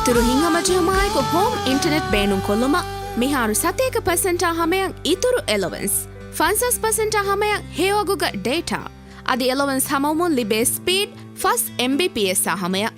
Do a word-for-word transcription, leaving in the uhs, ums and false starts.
އިތުރު ހިތްހަމަޖެހުމާއެކު ހޯމް އިންޓަނެޓް ބޭނުންކޮށްލުމަށް މިހާރު ސަތޭކަ ޕަސެންޓާ ހަމަޔަށް އިތުރު އެލަވެންސް، ފަންސާސް ޕަސެންޓާ ހަމަޔަށް ހެޔޮއަގުގަ ޑޭޓާ، އަދި އެލަވެންސް ހަމަވުމުން ލިބޭ ސްޕީޑް ފަސް އެމްބީޕީއެސްއާ ހަމަޔަށް.